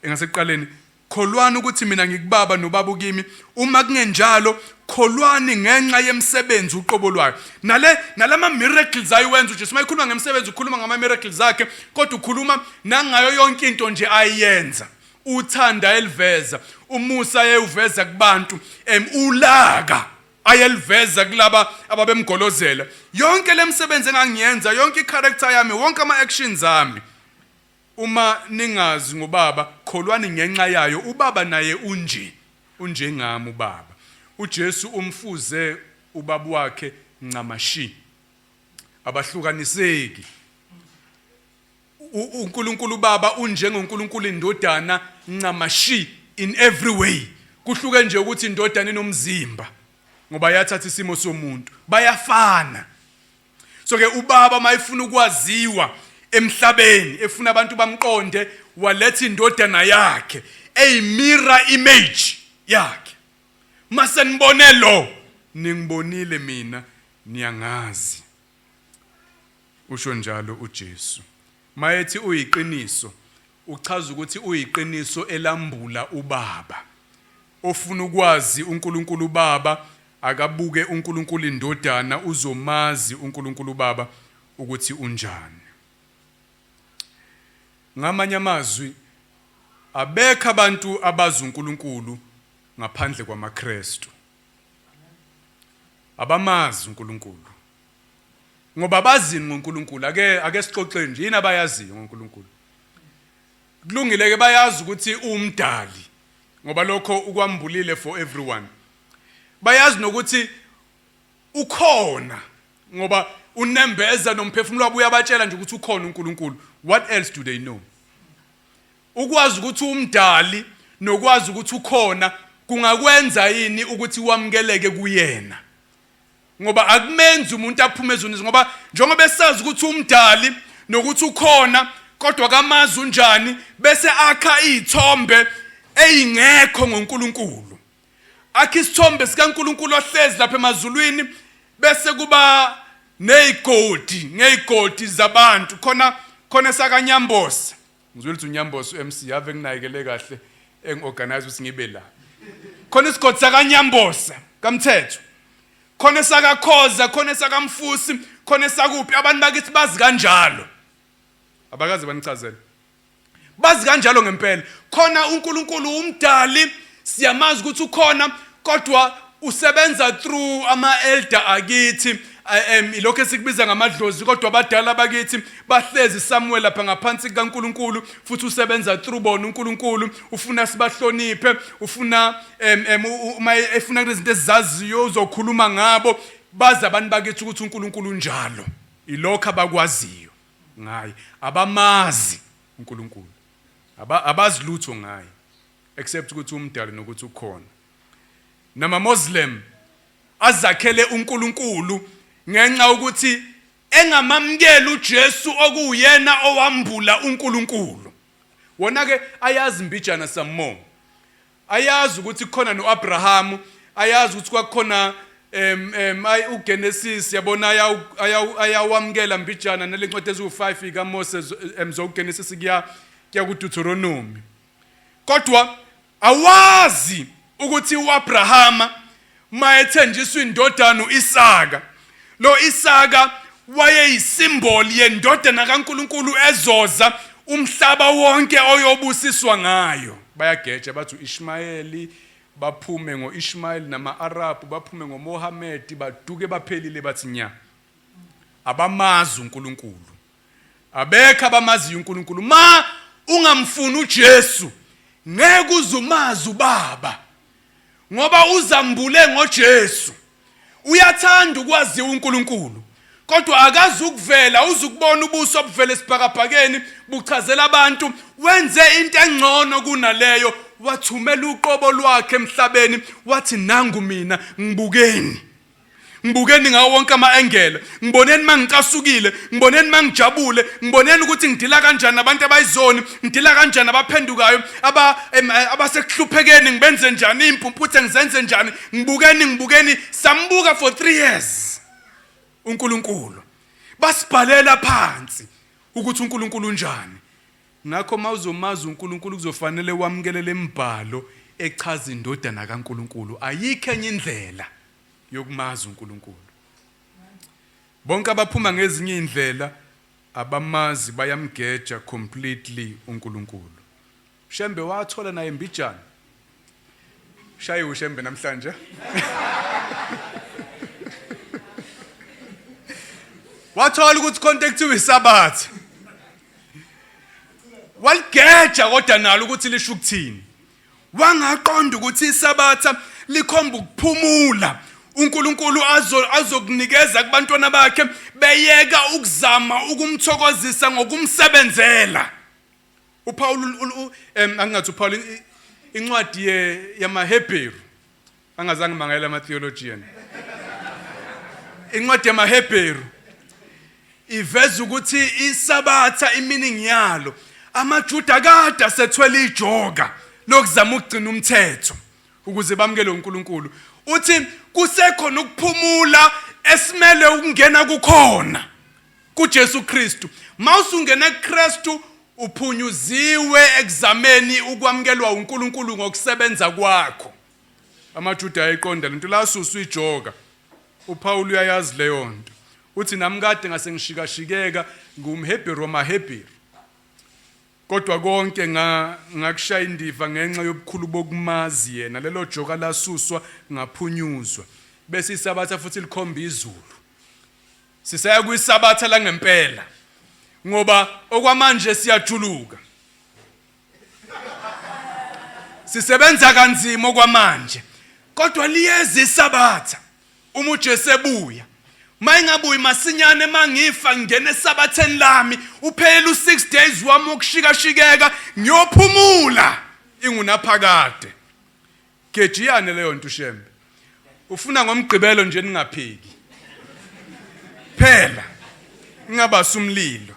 engasekuqaleni, kholwani ukuthi mina ngikubaba noBaba ukimi, uma kungenjalo kholwani ngenxa yemsebenzi uqobo lwayo. Nale nalama miracles ayiwenza uJesu, mayikhuluma ngemsebenzi ukhuluma ngama miracles akhe, kodwa ukhuluma nangayo yonke into nje ayenza. Uthanda eliveza, umusa ayewuveza kubantu, ulaka ayeliveza kulaba ababemgolozela. Yonke lemsebenzi engangiyenza, yonke icharacter yami, wonke ama actions ami, uma ningazi ngobaba, kholwani ngenxa yayo. UBaba naye unje, unjengami uBaba. UJesu umfuze ubaba wakhe ncamashi, abahlukaniseki. UNkulunkulu uBaba unjengoNkulunkulu indodana ncamashi in every way. Kuhluke nje ukuthi indodana inomzimba ngoba yathatha isimo somuntu, bayafana. So ke uBaba mayifuna ukwaziwa emhlabeni, efuna abantu bamqonde, waletha indodana yakhe eyimirror image yakhe. Mase nibone lo, ningibonile mina, niyangazi. Usho njalo uJesu. Mayethi uyiqiniso, uchaza ukuthi uyiqiniso elambula uBaba. Ofuna ukwazi uNkulunkulu uBaba akabuke uNkulunkulu indodana, uzomazi uNkulunkulu uBaba ukuthi unjani. Ngamanye amazwi, abekho abantu abazi uNkulunkulu ngaphandle kwamaKristu. Abamazi uNkulunkulu ngoba bazini ngoNkulunkulu. Ake sixoxe nje, yini abayaziyo ngoNkulunkulu? Kulungile ke, bayazi ukuthi uwumdali ngoba lokho ukwambulile for everyone. Bayazi nokuthi ukhona ngoba unembeza nomphefumulo wabo uyabatshela nje ukuthi ukhona uNkulunkulu. What else do they know? Ukwazi ukuthi umdali nokwazi ukuthi ukhona kungakwenza yini ukuthi wamukeleke kuyena? Ngoba akumenzi umuntu aphume ezweni, ngoba njengoba esazi ukuthi umdali nokuthi ukhona, kodwa kamazi unjani, bese akha izithombe eyingekho ngoNkulunkulu. Akha isithombe sikaNkulunkulu ohlezi lapha emazulwini, bese kuba nezigodi ngezigodi zabantu. Khona khona sakaNyambose, ngizwile ukuthi uNyambose uMC ave nginakekele kahle, engiorganize ukuthi ngibe la. Khona isigodi sakaNyambose kaMthetho, khona esakaKhoza, khona esakaMfusi, khona esakuphi. Abantu bakithi bazi kanjalo, abakaze banichazele, bazi kanjalo ngempela. Khona uNkulunkulu umdali, siyamazi ukuthi ukhona, kodwa usebenza through ama-elder akithi, ilokho esikubiza ngamadlozi, kodwa abadala bakithi bahlezi somewhere lapha ngaphansi kukaNkulunkulu, futhi usebenza through bona uNkulunkulu. Ufuna sibahloniphe, ufuna uma efuna kunezinto ezizaziyo uzokhuluma ngabo. Bazi abantu bakithi ukuthi uNkulunkulu unjalo, ilokho abakwaziyo ngaye. Abamazi uNkulunkulu, abazi lutho ngaye except ukuthi umdali nokuthi ukhona. Nama Muslim azakhele uNkulunkulu ngenxa ukuthi engamamukeli uJesu okuwuyena owambula uNkulunkulu. Wona ke ayazi imbijana some more, ayazi ukuthi kukhona noAbraham, ayazi ukuthi kwakukhona ay uGenesis, yabona, ayawamukela mbijana nalencwadi eziwu5 kaMoses, zoGenesis kuya kuDeuteronomy, kodwa awazi ukuthi uAbrahama mayethenjiswa indodana uIsaka, lo Isaka wayeyisimboli yendodana kaNkuluNkulu ezoza umhlaba wonke oyobusiswa ngayo. Bayageja bathi uIshmayeli, baphume ngoIshmael nama-Arab, baphume ngoMohammed, baduke baphelile, bathi nya. Abamazi uNkulunkulu, abekho abamaziyo uNkulunkulu. Ma ungamfuni uJesu ngeke uzumazi uBaba, ngoba uzambule ngoJesu. Uyathanda ukwaziwa uNkulunkulu, kodwa akazi ukuvela. Uzukubona ubuso obuvela esibhakabhakeni buchazela abantu. Wenze into engcono kunaleyo, wathumela uqobo lwakhe emhlabeni, wathi, "Nangu mina, ngibukeni, ngibukeni ngawo wonke ama-angle, ngiboneni mangicasukile, ngiboneni mangijabule, ngiboneni ukuthi ngidila kanjani nabantu abayizoni, ngidila kanjani abaphendukayo, abasekuhluphekeni, ngibenze njani, iy'mpumputhe ngizenze njani, ngibukeni, ngibukeni." Sambuka for 3 years uNkulunkulu, basibhalela phansi. Ukuthi uNkulunkulu unjani. Ngakho mawuzomazi uNkulunkulu kuzofanele wamukele lemibhalo echaza indodana kaNkulunkulu. Ayikho enye indlela yokumazi uNkulunkulu. Bonke abaphuma ngezinye indlela abamazi bayamgeja completely uNkulunkulu. Shembe wathola naye mbijana. Shayiwe uShembe namhlanje. Wathola ukuthi khonto ekuthiwa isabatha. Waligeja kodwa nalo ukuthi lisho ukuthini. Wangaqonda ukuthi isabatha likhomba ukuphumula. uNkulunkulu azokunikeza kubantwana bakhe beyeka ukuzama ukumthokozisa ngokumsebenzela. uPaul angingathi uPaul incwadi yamaHebheru angazange mangayela ama theologian incwadi yamaHebheru iveza ukuthi isabatha iminingi yalo amaJuda kade asethwele ijoka lokuzama ukugcina umthetho ukuze bamukele uNkulunkulu uthi kusekhona ukuphumula esimele ukungena kukhona kuJesu Kristu. Mawusungena kuKristu uphunyuziwe ekuzameni ukwamukelwa uNkulunkulu ngokusebenza kwakho. AmaJuda ayiqonda lento lasuswa ijoka. uPaul uyayazi leyo nto. Uthi nami kade ngase ngishikashikeka ngumHebheru wamaHebheru. Kodwa konke nga ngakushaya indiva ngenxa yobukhulu bokumazi yena. Lelo joka lasuswa ngaphunyuzwa. Bese isabatha futhi likhomba izulu. Sisaya kwisabatha langempela ngoba okwamanje siyajuluka. Sisebenza kanzima okwamanje. Kodwa liyeza isabatha uma uJesu ebuya. Mayingabuyi masinyane mangifa ngingena esabatheni lami uphela u6 days wami wokushikashikeka ngiyophumula ingunaphakade. Gejiyane leyo nto uShembe. Ufuna ngomgqibelo nje ningapheki. Phela ngingabasa umlilo.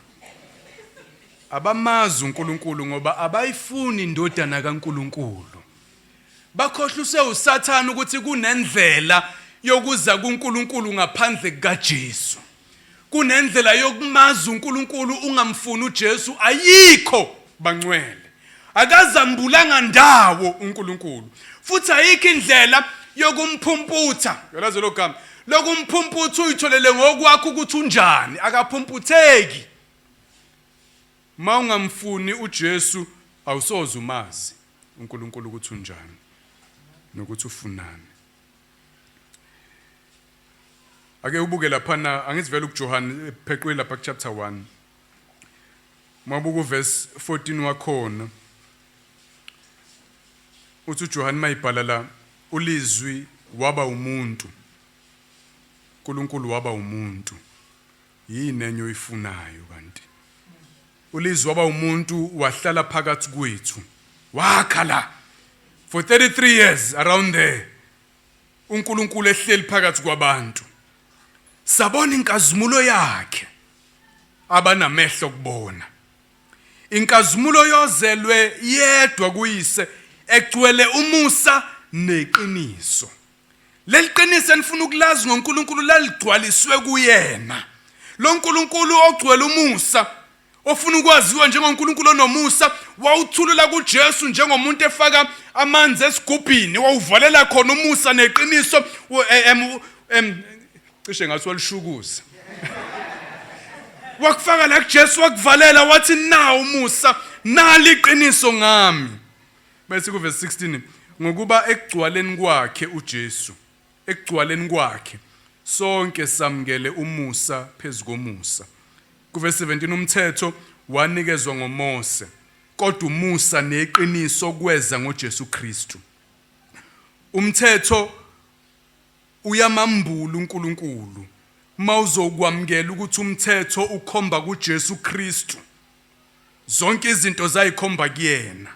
Abamazi uNkulunkulu ngoba abayifuni indodana kaNkulunkulu. Bakhohluse uSathane ukuthi kunendlela yokuza kuNkulunkulu ngaphandle kukaJesu. Kunendlela yokumazi uNkulunkulu ungamfuni uJesu ayikho bangcwele. Akazambulanga ndawo uNkulunkulu. Futhi ayikho indlela yokumphumputha. Uyalazi lo gama. Lokumphumputha uyitholele ngokwakho ukuthi unjani, akaphumputheki. Mawungamfuni uJesu awusoze umazi uNkulunkulu ukuthi unjani nokuthi ufunani. Ake ubuke laphana angithi vele ukuJohane pheqweni lapha kuchapter 1. Mabuka uverse 14 wakhona. Uthi uJohane mayibhala la ulizwi waba umuntu. uNkulunkulu waba umuntu. Yini enye oyifunayo kanti? Ulizwi waba umuntu wahlala phakathi kwethu. Wakha la for 33 years around there. uNkulunkulu ehleli phakathi kwabantu. Sabona inkazimulo yakhe abanamehlo kubona. Inkazimulo yozelwe yedwa kuyise egcwele umusa neqiniso. Leli qiniso enifuna ukulazi ngoNkulunkulu laligcwaliswe kuyena. Lo Nkulunkulu ogcwele umusa ofuna ukwaziwa njengoNkulunkulu onomusa wawuthulula kuJesu njengomuntu efaka amanzi esigubhini wawuvalela khona umusa neqiniso cishe ngathi walishukuza wakufaka la kuJesu wakuvalela wathi nawu umusa nali iqiniso ngami bese kuverse 16 ngokuba ekugcwaleni kwakhe uJesu ekugcwaleni kwakhe sonke samukele umusa phezu komusa Kuvesi 17 umthetho wanikezwa ngoMose, kodwa umusa neqiniso kweza ngoJesu Kristu. Umthetho uyamambula uNkulunkulu mawuzokwamukela ukuthi umthetho ukhomba kuJesu Kristu. Zonke izinto zayikhomba kuyena.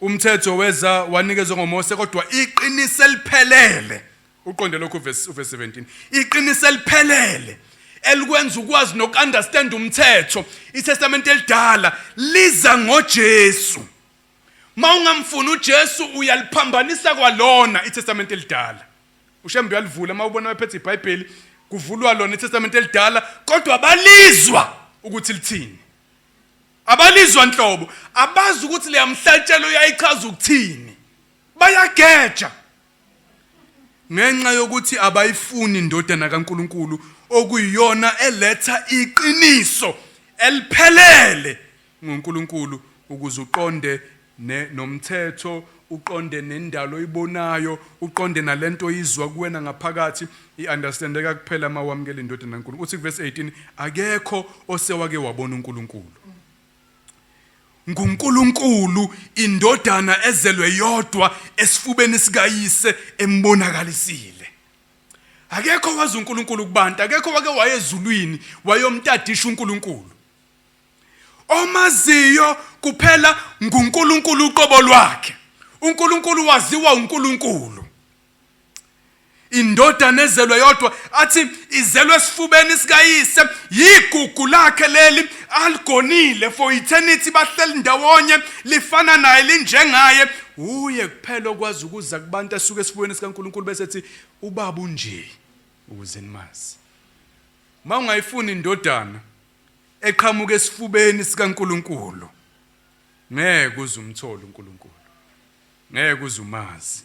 Umthetho weza wanikezwa ngoMose kodwa iqiniso eliphelele uqonde lokhu verse verse 17 iqiniso eliphelele elikwenza ukwazi nokunderstand umthetho iTestament elidala liza ngoJesu mawungamfuni uJesu uyaliphambanisa kwalona iTestament elidala uShembe uyalivula mawubona bephethe iBhayibheli Kuvulwa lona iTestament elidala kodwa balizwa ukuthi lithini. Abalizwa nhlobo, abazi ukuthi leyamhlatshelo yayichaza ukuthini. Bayageja. Ngenxa yokuthi abayifuni indodana kaNkuluNkulu okuyiyona eletha iqiniso eliphelele ngoNkulunkulu ukuze uqonde nomthetho uqonde nendalo oyibonayo uqonde nalento oyizwa kuwena ngaphakathi i-understandeka kuphela uma wamukela indodana kaNkulunkulu. Uthi kuverse 18 akekho osewake wabona uNkulunkulu. NguNkulunkulu indodana ezelwe yodwa esifubeni sikayise embonakalisile. Akekho wazi uNkulunkulu kubantu, akekho wake waye ezulwini wayomtadisha uNkulunkulu. Omaziyo kuphela nguNkulunkulu uqobo lwakhe. uNkulunkulu waziwa uNkulunkulu. Indodana ezelwe yodwa athi izelwe esifubeni sikayise yigugu lakhe leli aligonile for eternity bahleli ndawonye lifana naye linjengaye uye kuphela okwazi ukuza kubantu asuke esifubeni sikaNkulunkulu bese ethi ubaba unje ukuze nimazi. Uma ungayifuni indodana eqhamuka esifubeni sikaNkulunkulu ngeke uze umthole uNkulunkulu, ngeke uze umazi.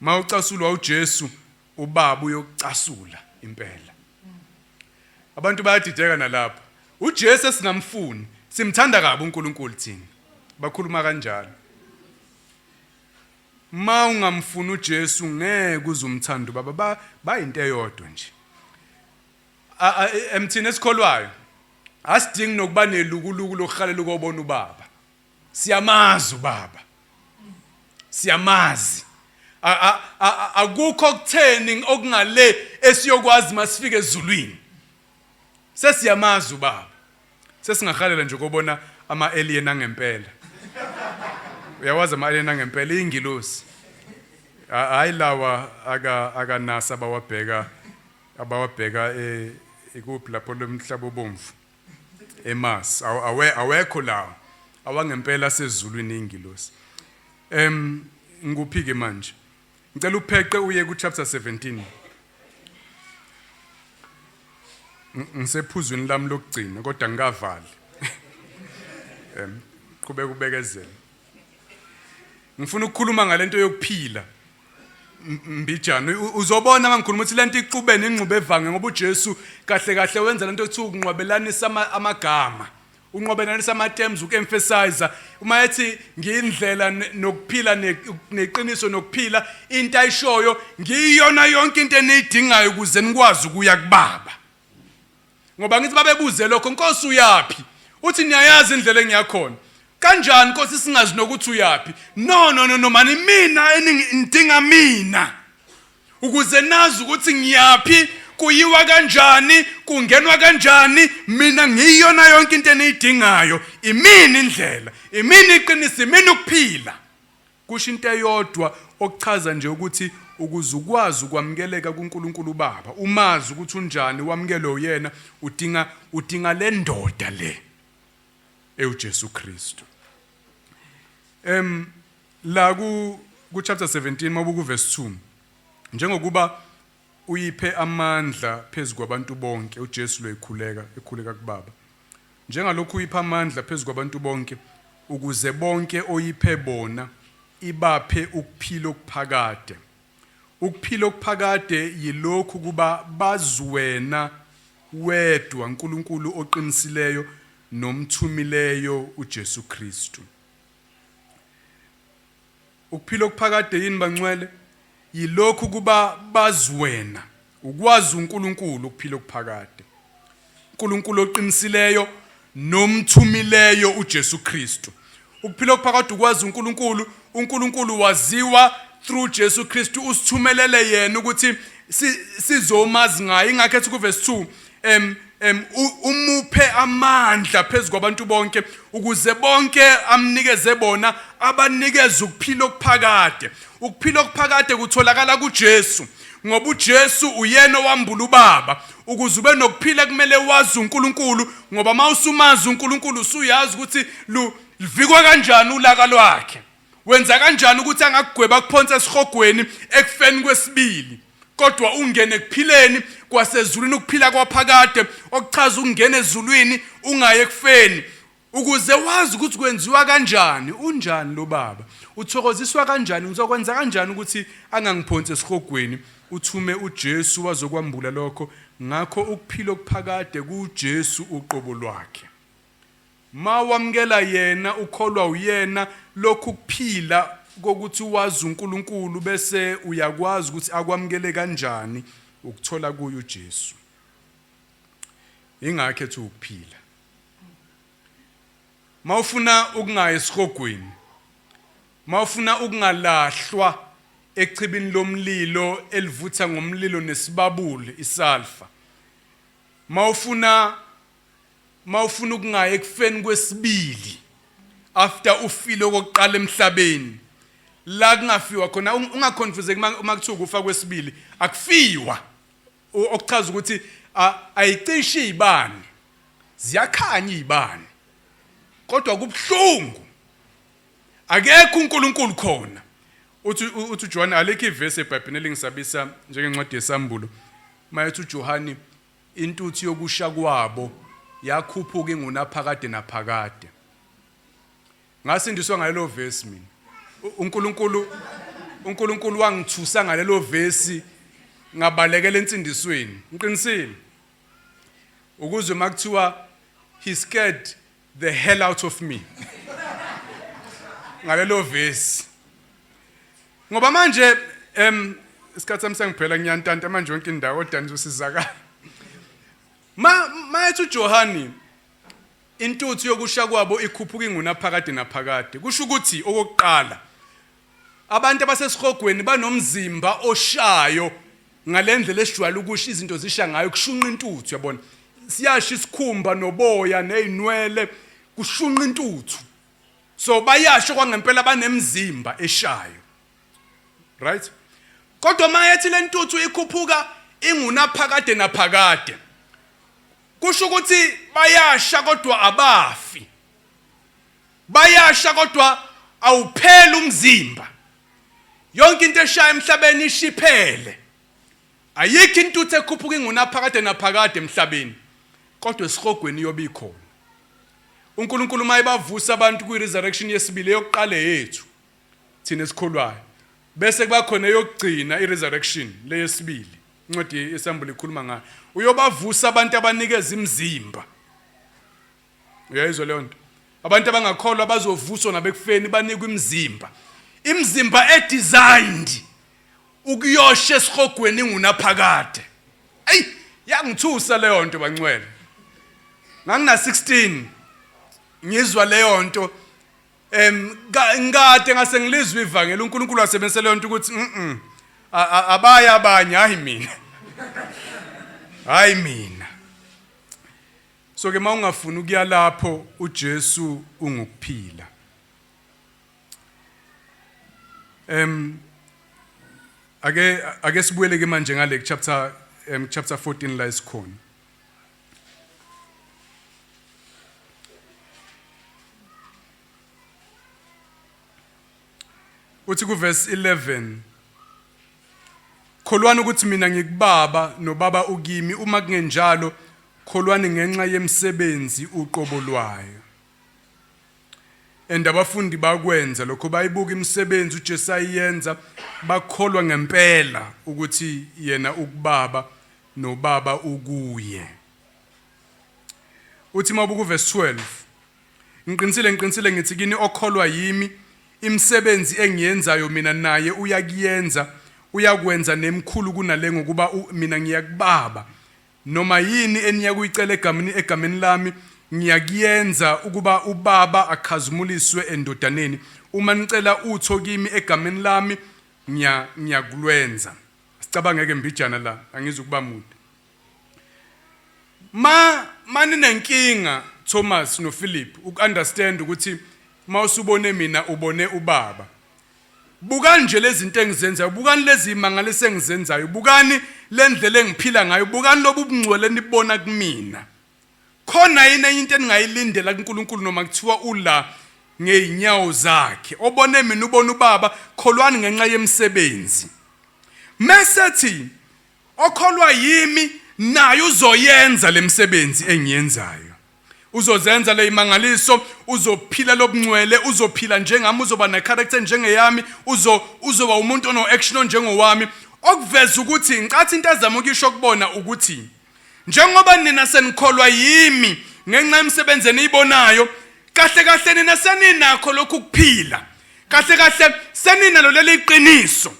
Uma ucasulwa uJesu ubaba uyokucasula impela. Abantu bayadideka nalapho. UJesu esingamfuni, simthanda kabi uNkulunkulu thina. Bakhuluma kanjalo. Ma ungamfuni uJesu ngeke uze umthande ubaba, bayinto eyodwa nje. Emthini esikholwayo asidingi nokuba nelukuluku lokuhalela ukobona ubaba. Siyamazi ubaba. Siyamazi. Akukho kutheni okungale esiyokwazi masifike ezulwini. Sesiyamazi ubaba. Sesingahalela nje ukobona ama alien angempela. Uyawazi ama alien angempela ingilosi. Hayi lawa aka akanasa abawabheka abawabheka e ikuphi lapho lomhlaba obomvu eMars awe awekho lawo awangempela sezulwini ingilosi. Ngikuphi ke manje? Ngicela upheqe uye ku chapter 17. Ngisephuzwini lami lokugcina kodwa ngikavali. Qhubeka ubekezele. Ngifuna ukukhuluma ngalento yokuphila. Mbijana uzobona mangikhuluma ukuthi lento ixubene ingxube evange ngoba uJesu kahle kahle wenza lento ekuthiwa ukunqwabelanisa amagama. Unqwabelanisa ama terms uku-emphasize uma ethi ngiyindlela nokuphila neqiniso nokuphila into ayishoyo ngiyiyona yonke into eniyidingayo ukuze nikwazi ukuya kubaba. Ngoba ngithi babebuze lokho, Nkosi uyaphi? Uthi niyayazi indlela engiyakhona. Kanjani Nkosi singazi nokuthi uyaphi? No no no no mani mina eningidinga mina. Ukuze nazi ukuthi ngiyaphi, kuyiwa kanjani, kungenwa kanjani, mina ngiyona yonke into eniyidingayo. Imini indlela, imini iqiniso, imini ukuphila. Kusho into eyodwa okuchaza nje ukuthi ukuze ukwazi ukwamukeleka kuNkulunkulu uBaba, umazi ukuthi unjani, wamukelwe uyena, udinga udinga le ndoda le ewuJesu Kristu. La ku ku chapter 17 mawubuka uverse 2 njengokuba uyiphe amandla phezu kwabantu bonke uJesu lo ekhuleka ekhuleka kubaba Njengalokhu uyipha amandla phezu kwabantu bonke, ukuze bonke oyiphe bona ibaphe ukuphila okuphakade. Ukuphila okuphakade yilokhu ukuba bazi wena wedwa, Nkulunkulu oqinisileyo, nomthumileyo uJesu Kristu. Ukuphila okuphakade yini bangcwele? Yilokhu ukuba bazi wena, ukwazi uNkulunkulu ukuphila okuphakade. uNkulunkulu oqinisileyo nomthumileyo uJesu Kristu. Ukuphila okuphakade ukwazi uNkulunkulu, uNkulunkulu waziwa through Jesu Kristu usithumelele yena ukuthi sizomazi ngaye. Ingakho ethi kuverse 2 umuphe amandla phezu kwabantu bonke ukuze bonke amnikeze bona abanikeze ukuphila okuphakade. Ukuphila okuphakade kutholakala kuJesu ngoba uJesu uyena owambula uBaba. Ukuze ube nokuphila kumele wazi uNkulunkulu ngoba uma usumazi uNkulunkulu usuyazi ukuthi luvikwa kanjani ulaka lwakhe. Wenza kanjani ukuthi angakugweba kuphonsa esihogweni ekufeni kwesibili. kodwa ungene ekuphileni kwasezulwini, ukuphila kwaphakade, okuchaza ukungena ezulwini ungayi ekufeni. Ukuze wazi ukuthi kwenziwa kanjani, unjani lo baba, uthokoziswa kanjani, ngizokwenza kanjani ukuthi angangiphonsi esihogweni, uthume uJesu wazokwambula lokho. Ngakho ukuphila okuphakade kuJesu uqobo lwakhe. Ma wamukela yena, ukholwa uyena, lokhu kuphila kokuthi wazi uNkulunkulu bese uyakwazi ukuthi akwamukele kanjani, ukuthola kuye uJesu. Ingakho ethi ukuphila. Mawufuna ukungayi esihogweni, mawufuna ukungalahlwa echibini lomlilo elivutha ngomlilo nesibabuli isalfa, mawufuna mawufuna ukungayi ekufeni kwesibili after ufile okokuqala emhlabeni la kungafiwa khona, ungaconfuseki uma kuthiwa ukufa kwesibili, akufiwa, okuchaza ukuthi ayicishe izibani, ziyakhanya izibani, kodwa kubuhlungu, akekho uNkulunkulu khona. Uthi uthi uJohane, alikho ivesi eBhayibhelini elingisabisa njengencwadi yeSambulo, mayethi uJohane intuthu yokusha kwabo yakhuphuka ingunaphakade naphakade. Ngasindiswa ngalelo vesi mina. UNkulunkulu uNkulunkulu wangithusa ngalelo vesi, ngabalekela ensindisweni. Ngiqinisile. Ukuzwe makuthiwa he scared the hell out of me. Ngalelo vesi. Ngoba manje isikhathi sami sengiphela, ngiyantanta manje yonke indawo, kodwa nizosizakala. Ma mayethi uJohani intuthu yokusha kwabo ikhuphuka ingunaphakade naphakade, kusho ukuthi okokuqala abantu abasesihogweni banomzimba oshayo ngalendlela esijwayele ukusha izinto zisha ngayo, kushunqa intuthu, yabona, siyasha isikhumba noboya nezinwele, kushunqa intuthu. So bayasho kwangempela banemizimba eshayo, right? Kodwa mayethi lentuthu ikhuphuka ingunaphakade naphakade, kusho ukuthi bayasha kodwa abafi, bayasha kodwa awupheli umzimba. Yonke into eshaya emhlabeni ishiphele, ayikho intuthu ekhuphuka ingunaphakade naphakade emhlabeni, kodwa esihogweni iyobe ikhona. uNkulunkulu uma ebavusa abantu kwi-resurrection yesibili, eyokuqala yethu thina esikholwayo, bese kuba khona eyokugcina i-resurrection leyesibili, incwadi yeSambulo ikhuluma ngayo, uyobavusa abantu abanikeza imizimba. Uyayizwa leyo nto? Abantu abangakholwa bazovuswa nabekufeni, banikwe imizimba, imizimba edesigned ukuyosha esihogweni ingunaphakade. Eyi, yangithusa leyo nto bancwele. Ngangina 16 ngizwa leyo nto. Ngikade ngase ngilizwa ivangeli, uNkulunkulu wasebenzisa leyo nto ukuthi abaya abanye, hayi mina, hayi mina. So ke mawungafuni ukuya lapho, uJesu ungukuphila. Ake sibuyele ke manje ngale chapter 14 la esikhona. Uthi ku verse 11, kholwani ukuthi mina ngikubaba nobaba ukimi, uma kungenjalo kholwani ngenxa yemisebenzi uqobo lwayo. And abafundi bakwenza lokho, bayibuka imisebenzi uJesu ayiyenza, bakholwa ngempela ukuthi yena ukubaba nobaba ukuye. Uthi mawubuka uverse 12, ngiqinisile ngiqinisile ngithi kini, okholwa yimi, imisebenzi engiyenzayo mina naye uyakuyenza, uyakwenza nemkhulu kunale, ngokuba mina ngiyakubaba. Noma yini eniyakuyicela egameni egameni lami ngiyakuyenza, ukuba uBaba akhazimuliswe endodaneni. Uma nicela utho kimi egameni lami, ngiyakulwenza. Sicabangeke mbijana la, angizukuba mude. Ma maninenkinga Thomas noPhilip ukunderstand ukuthi mawusubone mina ubone uBaba. Bukani nje lezi zinto engizenzayo, bukani lezi imangaliso engizenzayo, bukani le ndlela engiphila ngayo, bukani lobu bungcwele enibona kumina. Khona yini enye into eningayilindela kuNkulunkulu noma kuthiwa ula ngey'nyawo zakhe? Obone mina ubona uBaba, kholwani ngenxa yemisebenzi. Mesethi Okholwa yimi naye uzoyenza lemsebenzi engiyenzayo. Uzozenza leyimangaliso, uzophila lobungcwele, uzophila njengami, uzoba necharacter njengeyami, uzo uzoba umuntu ono action onjengowami. Okuveza ukuthi ngicathi into azama ukisho kubona ukuthi njengoba nina senikholwa yimi ngenxa yemisebenzi eniyibonayo, kahle kahle nina seninakho lokhu kuphila. Kahle kahle seninalo leli qiniso.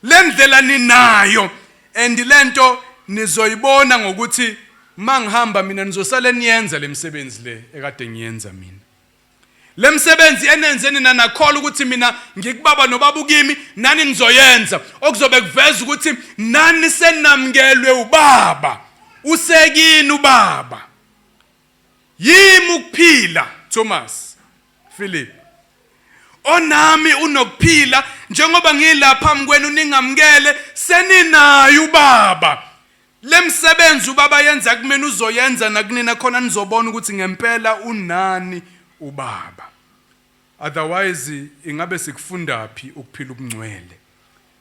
Lendlela ninayo and lento nizoyibona ngokuthi mangihamba mina nizosale niyenza lemsebenzi le ekade ngiyenza mina. Lemsebenzi enenze nina nakholwa ukuthi mina ngikubaba nobaba ukimi nani nizoyenza okuzobe kuveza ukuthi nani senamkelwe ubaba usekini ubaba. Yimi ukuphila Thomas Philip onami unokuphila njengoba ngila phambi kwenu ningamukele seninayo ubaba lemsebenzi ubaba yenza kumina uzoyenza nakunina khona nizobona ukuthi ngempela unani ubaba. Otherwise ingabe sikufundaphi ukuphila ubungcwele?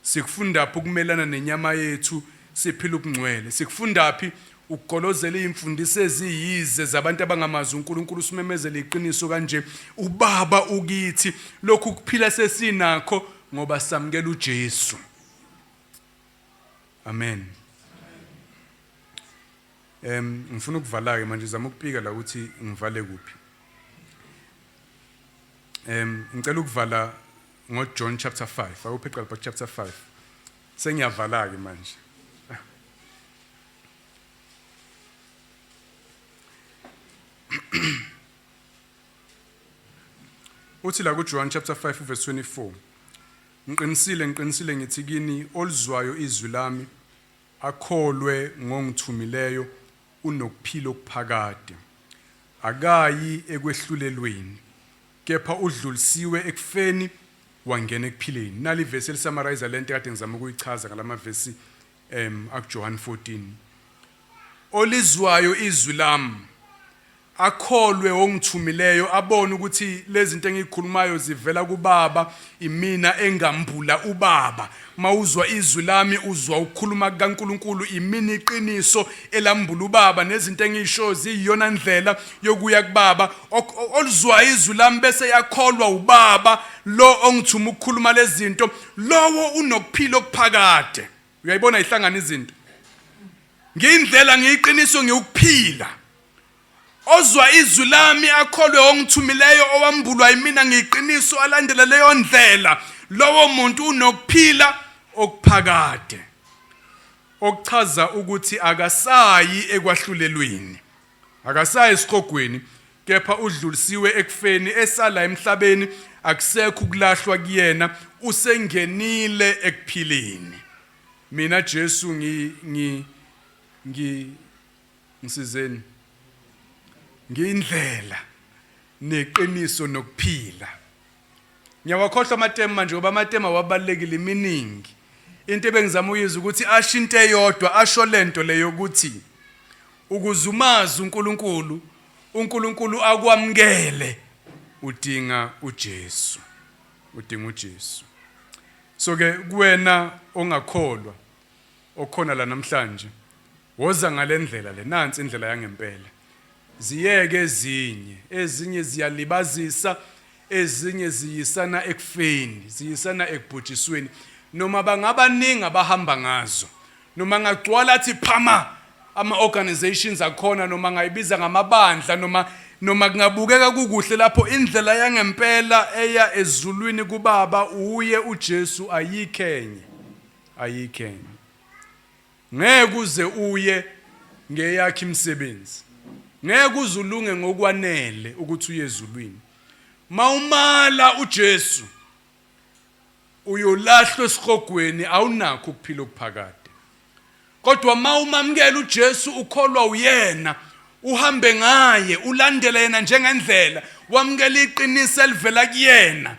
Sikufundaphi ukumelana nenyama yethu siphila ubungcwele? Sikufundaphi ukugolozela izimfundiso eziyize zabantu abangamazi uNkulunkulu simemezele iqiniso kanje? Ubaba ukithi lokhu kuphila sesinakho ngoba samukela uJesu. Amen. Ngifuna ukuvala ke manje zama ukupika la ukuthi ngivale kuphi. Ngicela ukuvala ngo John chapter 5. Awuphe qala chapter 5. Sengiyavala ke manje. Uthi la kuJohn chapter 5 verse 24. Ngiqinisile ngiqinisile ngithi kini olizwayo izwi lami akholwe ngongithumileyo unokuphila okuphakade, akayi ekwehlulelweni, kepha udlulisiwe ekufeni wangena ekuphileni. Nali ivesi elisummarize lento ekade ngizama ukuyichaza ngalamavesi akuJohn 14. Olizwayo izwi lami akholwe ongithumileyo abone ukuthi lezi zinto engikhulumayo zivela kubaba imina engambula ubaba. Mawuzwa izwi lami uzwa ukukhuluma kukaNkuluNkulu, imina iqiniso elambula ubaba, nezinto engiyishoyo ziyiyona ndlela yokuya kubaba. Oluzwa izwi lami bese yakholwa ubaba lo ongithuma ukukhuluma lezi zinto, lowo unokuphila okuphakade. Uyayibona ihlangana izinto. Ngiyindlela, ngiyiqiniso, ngiwukuphila. Ozwa izwi lami akholwe ongithumileyo owambulwa yimina ngiyiqiniso alandele leyo ndlela, lowo muntu unokuphila okuphakade. Okuchaza ukuthi akasayi ekwahlulelweni, akasayi esihogweni, kepha udlulisiwe ekufeni esala emhlabeni, akusekho ukulahlwa kuyena, usengenile ekuphileni. Mina Jesu ngi ngi ngi ngisizeni ngiyindlela neqiniso nokuphila. Ngiyawakhohlwa amatemu manje ngoba amatemu awabalulekile iminingi. Into ebengizama uyizwa ukuthi asho into eyodwa asho lento leyo ukuthi ukuze umazi uNkulunkulu uNkulunkulu akwamukele udinga uJesu. Udinga uJesu. So ke kuwena ongakholwa okhona la namhlanje woza ngalendlela le nansi indlela yangempela. Ziyeke ezinye, ezinye ziyalibazisa, ezinye ziyisana ekufeni, ziyisana ekubhujisweni. Noma bangabaningi abahamba ngazo, noma ngagcwala athi phama ama-organizations akhona, noma ngayibiza ngamabandla, noma noma kungabukeka kukuhle lapho, indlela yangempela eya ezulwini kubaba uye uJesu, ayikho enye, ayikho enye. Ngeke uze uye ngeyakhe imisebenzi, ngeke uze ulunge ngokwanele ukuthi uye ezulwini. Mawumala uJesu uyolahlwa esihogweni, awunakho ukuphila okuphakade. Kodwa mawumamukela uJesu, ukholwa uyena, uhambe ngaye, ulandele yena njengendlela, wamukela iqiniso elivela kuyena,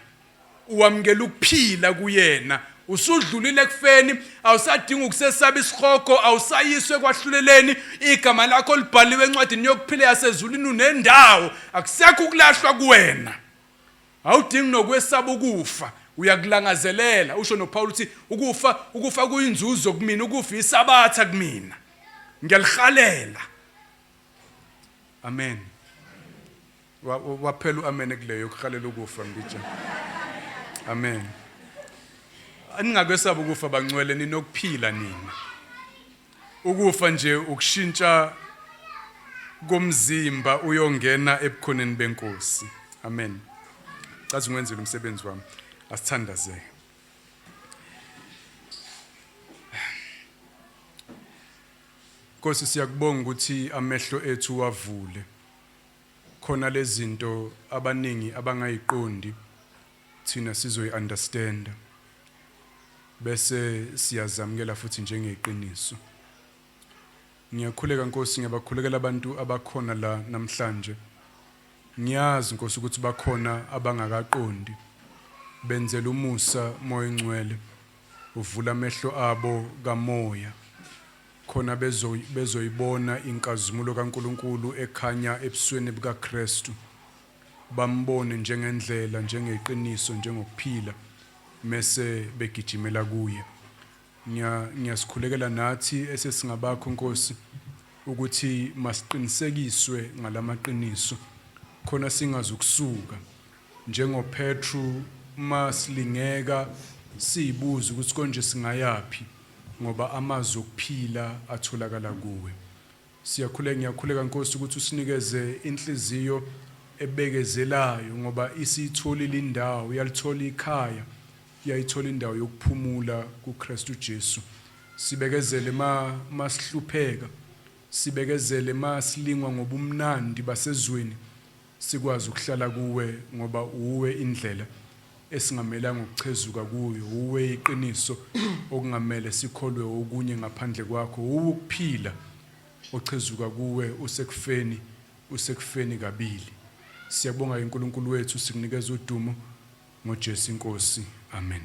uwamukela ukuphila kuyena, usudlulile ekufeni, awusadingi ukusesaba isihogo, awusayiswe ekwahluleleni, igama lakho libhaliwe encwadini yokuphila yasezulwini, unendawo, akusekho ukulahlwa kuwena. Awudingi nokwesaba ukufa Uyakulangazelela, usho noPaul uthi ukufa ukufa kuyinzuzo kumina, ukufa isabatha kumina. Ngiyalihalela. Amen. Waphela uamen kuleyo yokuhalela ukufa ngitshe. Amen. Aningakwesaba ukufa bangcwele ninokuphila nina. Ukufa nje ukushintsha komzimba uyongena ebukhoneni benkosi. Amen. Cazi ngwenzile umsebenzi wami. Asithandaze. Nkosi siyakubonga ukuthi amehlo ethu wavule. Khona lezinto abaningi abangayiqondi thina sizoyi understanda. Bese siyazamukela futhi njengeqiniso. Ngiyakhuleka Nkosi ngiyabakhulekela abantu abakhona la namhlanje. Ngiyazi Nkosi ukuthi bakhona abangakaqondi. Benzela umusa Moya oNgcwele uvula amehlo abo kamoya khona bezoyibona inkazimulo kaNkulunkulu ekhanya ebusweni bukaKristu. Bambone njengendlela, njengeqiniso, njengokuphila mese begijimela kuye. Ngiya ngiyasikhulekela nathi esesingabakho Nkosi ukuthi masiqinisekiswe ngalamaqiniso khona singazukusuka njengoPetru masilingeka siyibuza ukuthi konje singayaphi ngoba amazwi okuphila atholakala kuwe. Siyakhuleka ngiyakhuleka Nkosi ukuthi usinikeze inhliziyo ebekezelayo ngoba isiyitholile indawo yalithola ikhaya yayithola indawo yokuphumula kuKristu Jesu. Sibekezele ma masihlupheka sibekezele masilingwa ngobumnandi basezweni sikwazi ukuhlala kuwe ngoba uwe indlela esingamelanga ukuchezuka kuyo uwe iqiniso okungamele sikholwe okunye ngaphandle kwakho uwe ukuphila ochezuka kuwe usekufeni usekufeni kabili. Siyabonga uNkulunkulu wethu sikunikeza udumo ngoJesu inkosi. Amen.